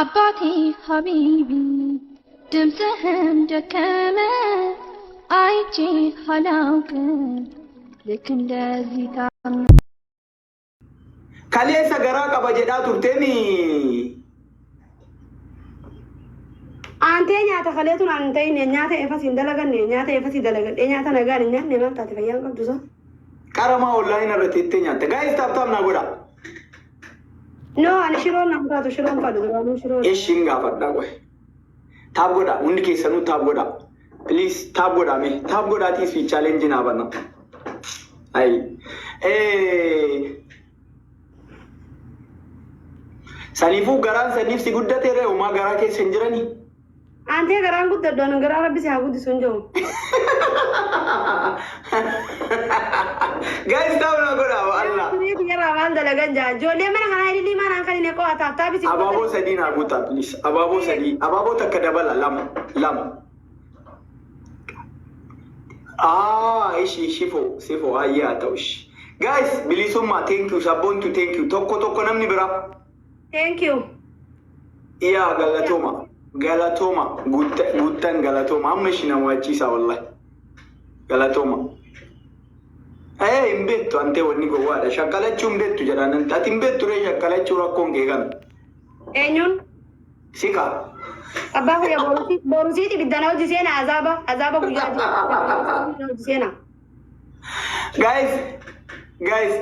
አባቴ ሀቢቢ ድምፅህም ደከመ አይቼ አላውቅም ልክ እንደዚህ ታመ Kaleessa garaa qaba jedhaa turteemi. Aantee nyaata kaleetu naan hin ta'in nyaata efas hin dalaganne nyaata efas hin dalagadhe nyaata nagaan hin nyaanne maal taate fayyaan qabdu sa. Qaramaa online irra teettee nyaatte. Guys, tap tap naa godha. No, ani shiroon na taatu shiroon fadhu duraanuu shiroon. Eshiin gaafadhaa qoy. Tap godha, hundi keessanuu tap godha. Please tap godha mee. Tap godhaatii fi challenge naa banna. Ayi. Saniifuu garaan saniif si guddate ree homaa garaa keessa hin jiranii? Aantee garaan guddadhu ani garaa rabbi si haa guddisu hin jiru. Guys, tap naa godha Allah. Yerraa maal dalagan jaa ijoollee mana kanaa ililii maanaan kan inni qo'a taaf taabisi. Abaaboo sadii naa guutaa please. Abaaboo sadii. Abaaboo takka dabala, lama lama. Ah, ishi shifo sifo ayyaa ta'u ishi. Guys, bilisummaa, thank you, sabboontu, thank you. Tokko tokko namni biraa. Thank you. Yaa galatooma, galatooma, guuttan galatooma, amma ishi nama wachiisa wallahi. Galatooma. Ee, hin beektu antee, wanni gowwaadha. Shakkalachuu hin beektu jedhaan, ati hin beektu ree shakkalachuu, rakkoon kee kana. Eenyuun? Sika. Abbaa kiyya borusiiti ibiddana hojii seena, azaaba azaaba guyyaa jiru hojii seena. Guys, guys,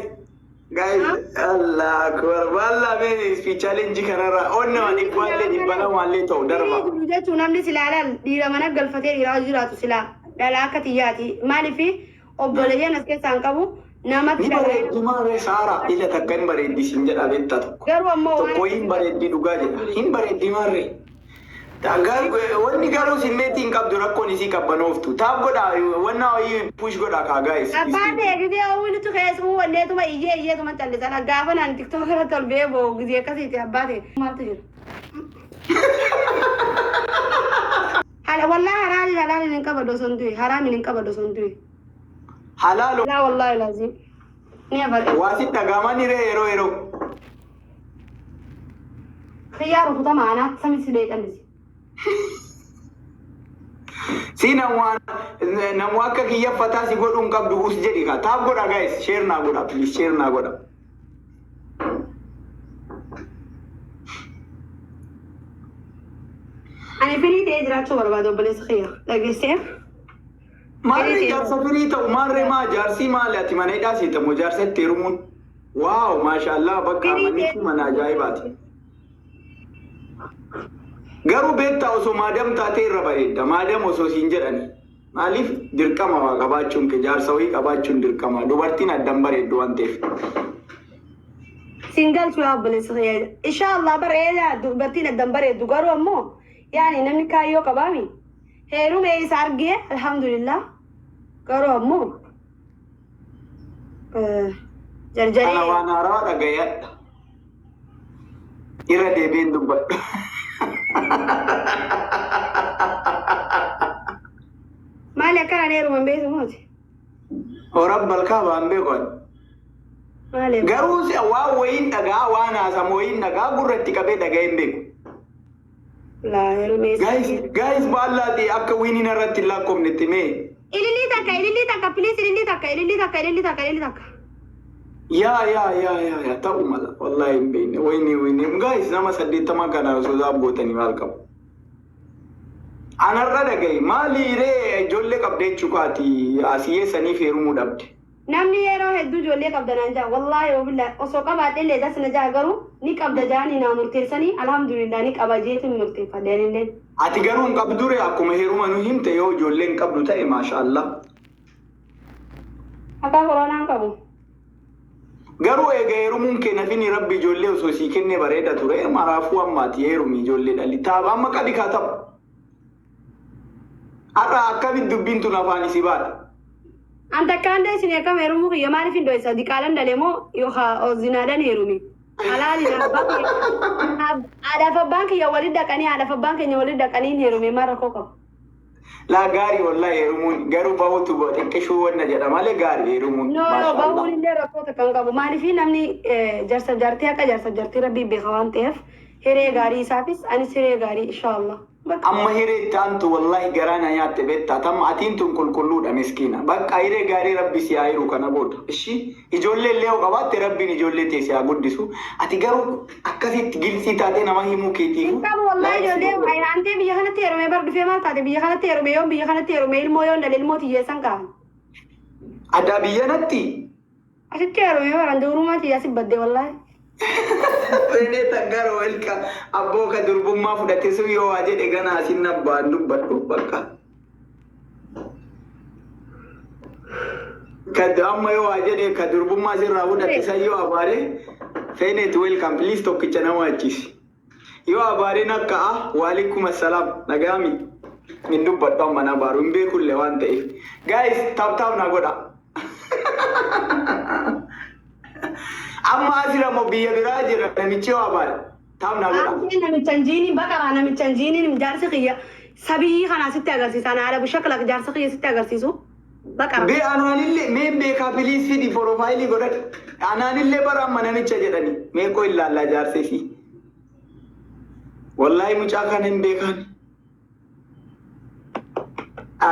guys, Allah akbar. Wallah mee fi challenge kanarra onna dhibbaallee 200llee ta'u darba. Jiru jechuun namni silaa laal dhiira mana galfatee dhiiraa jiraatu silaa dhalaa akka xiyyaati. Maaliif obboleeyyan as keessaa hin qabu namatti Ni dhalaa. bareeddi maarree Saara, ila takka hin bareeddi sin jedha beektaa tokko. Garuu ammoo Tokko hin bareeddi dhugaa jedha. Hin bareeddi maarree. Wanni garuu simmeetii hin qabdu, rakkoon isii qabbanooftu. Tap godha, wanna wayii push godha kaa guys. Abbaan ta'e gisee oowwinitu keessa wanneetuma iyyee iyyeetuma callisan gaafa naan TikTok irratti ol ba'ee boo'u gisee akkasiiti, abbaa ta'e maaltu jira. Hala wallahi haraamiin halaaliin hin qabadu osoo hin du'e, haraamiin hin qabadu osoo hin du'e. Halaalu. Laa wallahi laazim. Ni afadhe. Waa si dhagaamani ree yeroo yeroo. Xiyyaa rukutama anaatti sami si lee callisi. Si namu akka kiyya fataa si godhuu hin qabdu, us jedhi kaa. Tap godha guys, share naa godha please, share naa godha. Ani firii ta'ee jiraachuu barbaada, obboleessa kiyya. Dhageessee? Maarree Firii ta'ee. Jaarsa firii ta'u maarree, maa jaarsii maali, ati mana hidhaa seetamoo jaarsa itti heerumuun? Wow, maashaallah, bakka Firii manni ta'ee. kun mana ajaa'ibaati. Garuu beektaa, osoo maadam taatee irra bareedda. Maadam osoo siin jedhani. Maaliif dirqama waa qabaachuun kee, jaarsa wayii qabaachuun dirqama. Dubartiin addan bareeddu waan ta'eef. Siin galchu yaa obboleessa kiyya. Inshaallah bareeda, dubartiin addan bareeddu, garuu ammoo yaani namni kaayyoo qabaami. Heerume isa argee alhamdulillah, garuu ammoo Kana jarjaree. waan haarawaa dhagayadha. Irra deebiin dubbadhu. Maali akkanaan heeruman beektu mooti? Horan balkaa baan beeku ani. Maali? Garuu waan wayiin dhagaa, waan haasamu wayiin dhagaa, gurra itti qabee dhaga'ee hin beeku. Laa heerume isa Guys, argee. guys, baallaati akka winiin irratti hin lakkoofnetti mee. Ilillii takka, ilillii takka, please, ilillii takka, ilillii takka, ilillii takka, ilillii takka. Yaa yaa yaa yaa yaa, ta'u mala wallahi hin beekne. Wayini wayini, guys, nama 80 kana osoo zaab gootanii maal qabu? Anarra dhaga'i, maali ree, ijoollee qabda jechuu kaati asii saniif heerumuu dhabde. Namni yeroo hedduu ijoollee qabda naan jaa, wallaahi wabillaahi osoo qabaadhe illee das na jaa, garuu ni qabda jaanii naa murteessanii, alhamdulillah ni qaba jeetiin murteeffadhe anilleen. Ati garuu hin qabdu ree, akkuma heeruma nu himte, yoo ijoollee hin qabdu ta'e maashaallah. Akka koronaan qabu. Garuu eega heerumuun kee nafini, rabbi ijoollee osoo sii kennee bareeda ture, maraafuu amma ati heerumi, ijoollee dhali. Taaba amma qabi kaa tapha. Har'a akkamitti dubbiin tun afaan isii baate? An takkaan deesine akkam heerumuu kiyya maaliif hin dhoysa? Diqaalan dhale moo yookaan zinaadhaan heerumi? Halaali, haadhaaf abbaan kiyya walitti dhaqanii, haadhaaf abbaan keenya walitti dhaqanii hin heerume, maal rakkoo qabu? Laa, gaarii wallahi heerumuun, garuu bahuutu xiqqishuu wanna jedha malee gaarii heerumuun. No, no, Maashaallah. bahuun illee rakkoo takka hin qabu. Maaliif namni jarsa jaartii akka jarsa jaartii rabbii beeka waan ta'eef. Hiree gaarii isaafis, anis hiree gaarii, inshaallah. Bakka. Amma hiree itti aantu wallahi garaa na nyaatte beektaa. Tamma atiin tun qulqulluudha, miskiina. Bakka hiree gaarii Rabbi si haa hiru kana booda. Ishi ijoollee illee yoo qabaatte, Rabbiin ijoollee tee si haa guddisu. Ati garuu akkasitti gilsii taatee nama himuu keetiifu. Hin qabu wallahi ijoollee. Antee biyya kanatti heerume bar dhufee maal taate? Biyya kanatti heerume, yoon biyya kanatti heerume, ilmoo yoon dhale, ilmoo tiyyeessan kaa'an. Adaa biyya natti. Asitti heerume bar, ande urumaa tiyyaa si badde wallahi. Fedhee taggara welka abboo ka durbummaa fudhate sun yoo waa jedhe gana asin nabbaan dubbadhu bakka. Ka amma yoo waa jedhe, ka durbummaa sirraa fudhate san yoo abaare, Feenet, welcome, please tokkicha nama achisi. Yoo abaareen akka a waalaikum assalaam nagaami hin dubbadhu, amma na abaaru hin beekullee waan ta'eef. Guys, tap tap na godha. Amma asirra moo biyya biraa jira namichi yoo abaare, tap na godha. Antee namicha injiiniin baqaraa, namicha injiiniin jaarsi kiyya sabiyyii kana sitti agarsiisa. Ana ala bushaklak jaarsi kiyya sitti agarsiisu baqara. Bee anaanillee mee beekaa, please fidi, profile godhadhu. Anaanillee bara amma namicha jedhani mee koo ilaallaa jaarsesii. Wallahi mucaa kana hin beekaan.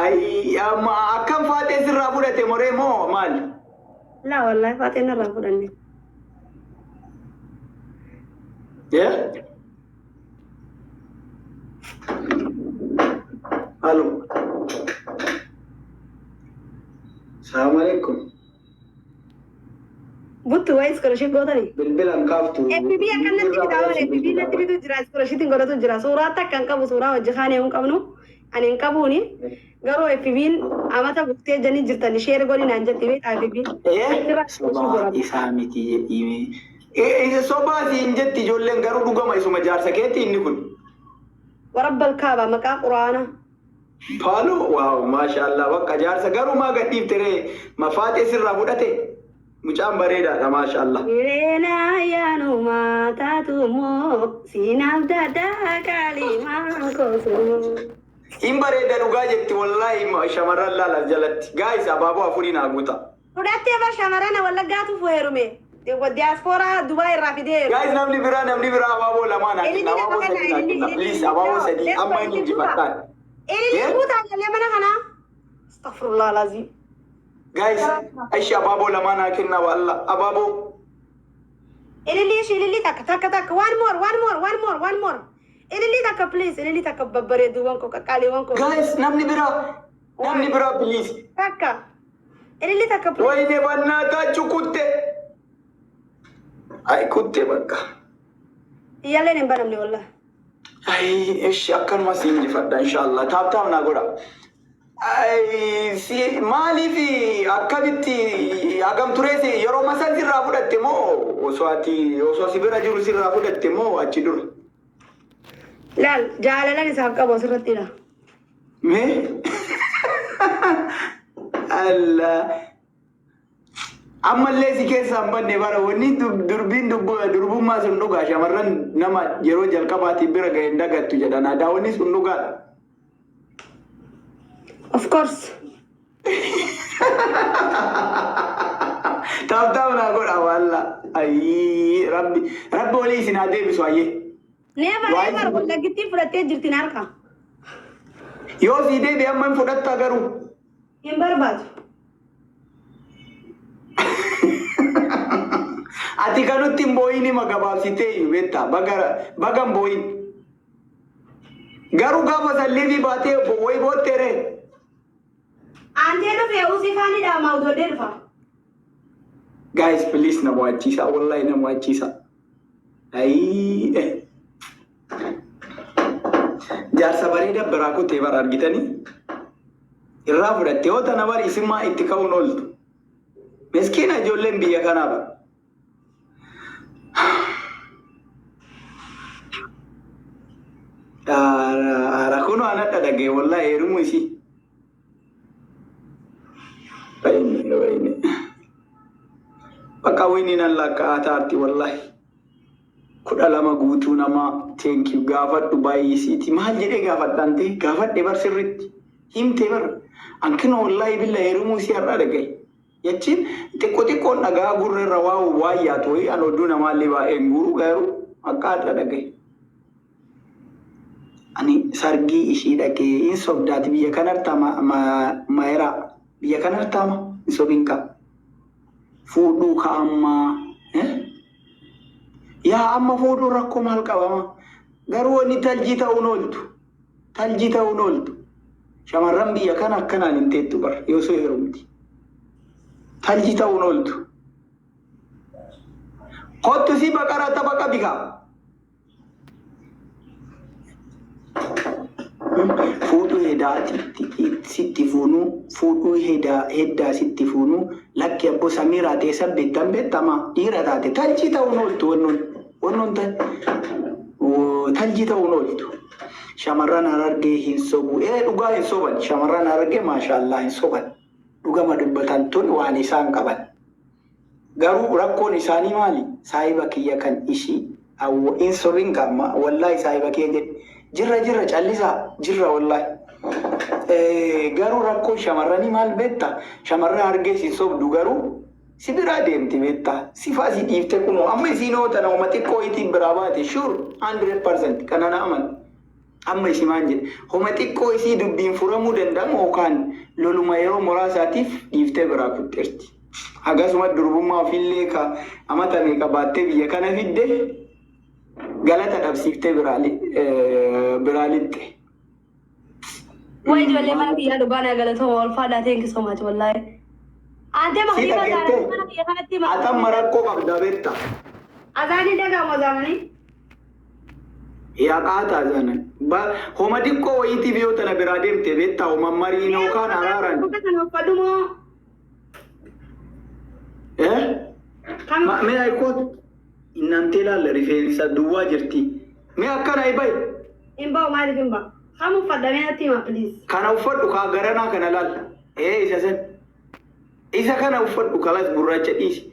Ayi, amma akkam faaxee sirraa fudhate moree moo maali? Laa, wallahi faaxeen irraa fudhanne. Yeah? Halo. Salaamu alaikum. Buttu wayi scholarship gootani. Bilbilan kaaftu. FB akkanatti bitaa, FB natti bitu jira, scholarship godhatu jira. Suuraa takka hin qabu, suuraa hojii kaanee hin qabnu. Ani hin qabuuni. Garuu FB'n amata buktee janii jirtan share godhi naan jetti, beektaa FB'n. Eh, sobaa isaa miti jedhime. Eh, sobaa siin jetti ijoolleen, garuu dhugama isuma jaarsa keetti inni kun. Warabbal kaaba, maqaa quraana. Paaloo, wow, maashaallah, bakka jaarsa garuu maa gadhiifte ree? Mafaaxee sirraa fudhate, mucaan bareedaadha, maashaallah. Jireena ayyaanuma taatu moo siinaaf daaddaa qaaliimaan koosumoo. Hin bareeda dhugaa jetti wallaahi, shamarran laalas jalatti. Guys, abaaboo afurii naa guuta. Fudhattee bar, shamarran Wallaggaatu heerume. Diyaaspooraa Dubaay irraa fidee heerume. Guys, namni biraa abaaboo lamaa naa kenna, abaaboo sadii naa kenna, please, abaaboo sadii amma inni injifadhaan. Ililli guutaa galee mana kanaa. Astaghfirullah alazim. Guys, ishi abaaboo lamaa naa kenna, walla abaaboo. Ililli ishii, ililli takka takka takka, one more, one more, one more, one more. Ililli takka please, ililli takka, babbareeduuwwan koo, qaqqaaliiwwan koo. Guys, namni biraa please. Takka. Ililli takka please. ወይኔ በእናታችሁ kutte. Ay, kutte bakka. Iyyaalleen hin banamne wallah. Ay, ishi akkanuma si injifadha inshallah. Tap tap naa godha. Ay, si maaliif akkamitti hagam tureesi yeroo masan sirraa fudhatte moo osoo ati osoo si bira jiru sirraa fudhatte moo achi dura? Laal, jaalalan isaaf qabu asirrattidha. Mee? Allah. Ammallee si keessaa hin banne bara wanni durbiin durbummaa sun dhugaa, shamarran nama yeroo jalqabaatiin bira ga'e hin dagattu jedhan, aadaa wanni sun dhugaadha. Of course. Tap tap naa godha walla. Ayyii, Rabbi Rabbi walii isin haa deebisu ayyee. Never ever, Wallaggittiin fudhattee jirti na harka. Yoo sii deebi amma hin fudhattaa garuu. Hin barbaadu. Ati kanutti hin boo'in, hima gabaabsitee iyyuu beektaa, baga baga hin boo'in. Garuu gaafa salliifii baatee wayi bootteeree. Aantee dhufee usii faanii dhaamaa udoodee dhufa. Guys, please, na mo'achiisa, wallahi na mo'achiisa. Ayii. Jaarsa bareeda biraa kutee bara argitanii irraa fudhatte yoo tana bari isimmaa itti ka'uun ooltu. Miskiina ijoolleen biyya kanaa bara. Haara kunoo anadha dhagee wallahi heerumuu isii. Wayne, wayne. Bakka wayne nan lakkaa'aa taarti wallahi. 12 guutuu nama thank you gaafadhu baay'isiiti. Maal jedhee gaafadhaan ta'e gaafadhe bar, sirritti himte bar, ankino wallahi billa heerumuu isii har'aa dhagaye. Jechiin xiqqoo xiqqoon dhagaa gurra irra waa waan yaatu wayii, an oduu namaallee baay'een guuru, garuu akka har'a dhagaye. Ani sargii ishii dhaqee hin sobdaati biyya kanartaa maayiraa biyya kanartaa ma hin sobin qaba. Fuudhuu ka ammaa. Yaa amma fuudhuun rakkoo maal qabama? Garuu wanni taljii ta'uun ooltu. Taljii ta'uun ooltu. Shamarran biyya kana akkanaan hin teettu bar yoo soo heerumti. Taljii ta'uun ooltu. Kottu si baqara tapha qabi kaa. Fuudhuu hedaa sitti fuunuu, fuudhuu hedaa heddaa sitti fuunuu, lakki abbo Samiiraa teessan beektan beektama dhiira taate taljii ta'uun ooltu wannoon wannoon taljii ta'uun ooltu. Shamarran Harargee hin sobu. Ee, dhugaa hin soban. Shamarran Harargee maashaallah hin soban. Dhugama dubbatan tun waan isaan qaban. Garuu rakkoon isaanii maali? Saahiba kiyya kan ishii awwa hin sobin qaama wallaahi saahiba kiyya jedhe. Jirra, jirra, callisaa jirra wallaahi. Garuu rakkoon shamarranii maal beektaa? Shamarran Harargees hin sobdu, garuu si biraa deemti beektaa? Sifaa si dhiifte kunoo amma isiin hoo tana homa xiqqoo itiin biraa baate, sure, 100% kana na amani. Amma isi maan jedhe, homa xiqqoo isii dubbiin furamuu danda'amu yookaan loluma yeroo muraasaatiif dhiiftee biraa kutteerti. Akkasuma durbummaa ofiillee ka amata meeqa baattee biyya kana fidde galata dhabsiiftee biraa lixxe. Way, ijoollee mana kiyyaa, dhugaa naa galatooma, ulfaadhaa, thank you so much wallaahi. Aantee Si makriiba dhageettee mana kiyya kanatti atamma rakkoo qabda beekta. Azaanii dhagahamu azaananii. Yaa qaataa zanan. Homa xiqqoo wayiitiif yoo tana biraa deemte beektaa, homa mariin yookaan araaran. Uffata kana uffadhu moo? Eh? Kam? Mee ayikoot innantee ilaalla, rifeensa duwwaa jirti. Mee akkana bayi. Hin ba'u, maaliif hin ba'u? Kam uffadhamee natti hima, please. Kana uffadhu kaa, garanaa kana laal. Ee, isa san. Isa kana uffadhu, kalas gurraacha dhiisi.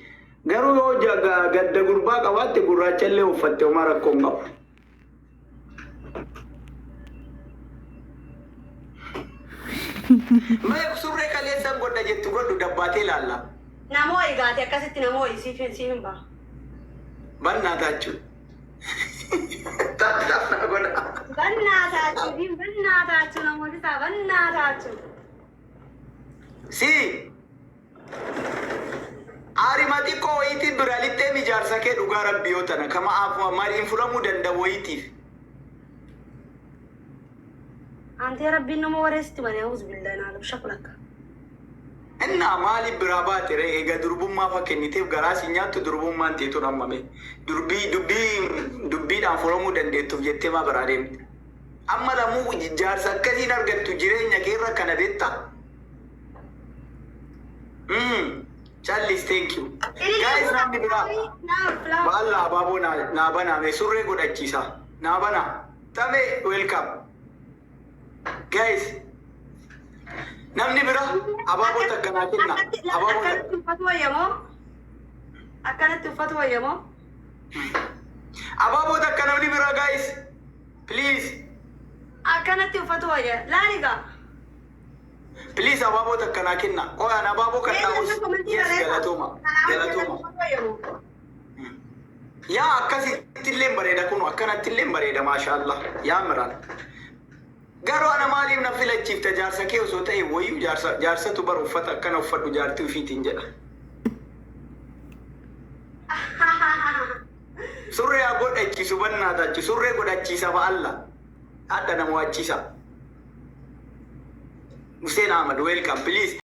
Garuu yoo gadda gurbaa qabaatte gurraacha illee uffatte homaa rakkoo hin qabu. Mee surree kaleessan godha jettu godhu, dabbaatee ilaalla. Namoo egaate akkasitti namoo siif hin ba'a. Bannaa taachuu. Tattaaf na godha. Bannaa taachuu, bannaa taachuu, namooti isaa bannaa taachuu. Si. Aarima xiqqoo wayiitiin bira lixxee mijaarsa kee, dhugaa rabbi yoo tana kama mariin furamuu danda'u wayiitiif. Antee rabbiin nama wareessitti malee, auzu billahi naa shakulakka. Innaa maaliif biraa baate ree? Egaa durbummaa fa kenniteef garaa si nyaattu durbummaan teetuun hammame. Durbii dubbii dubbiidhaan furamuu dandeettuuf jettee maa biraa deemte? Amma lamuu jaarsa akkasiin argattu jireenya keerra kana beektaa? Callis, thank you. Guys, namni biraa. Baalla abaaboo naa banaa, mee surree godhachiisa. Naa banaa. Tamee, welcome. Guys, namni bira abaaboo takka naa kenna. Abaaboo takka. Akkanatti uffatu wayyamoo? Akkanatti uffatu wayyamoo? Abaaboo takka namni bira, guys. Please. Akkanatti uffatu wayya. Laali gaa. Please, abaaboo takka naa kenna. Qoyaan abaaboo kan dhaa'us. Yes, galatooma. Galatooma. Yaa, akkasitti illee bareeda, kun akkanatti illee bareeda, maashaallah. Yaa miraan. Garuu ana maaliif na filachiifta? Jaarsa kee osoo ta'e wayyuu jaarsa jaarsatu bara uffata akkana uffadhu jaartii ofiitiin jedha. Surree haa godhachiisu, bannaa taachi surree godhachiisa ba'alla. Hadha nama wachiisa. Hussein Ahmad, welcome, please.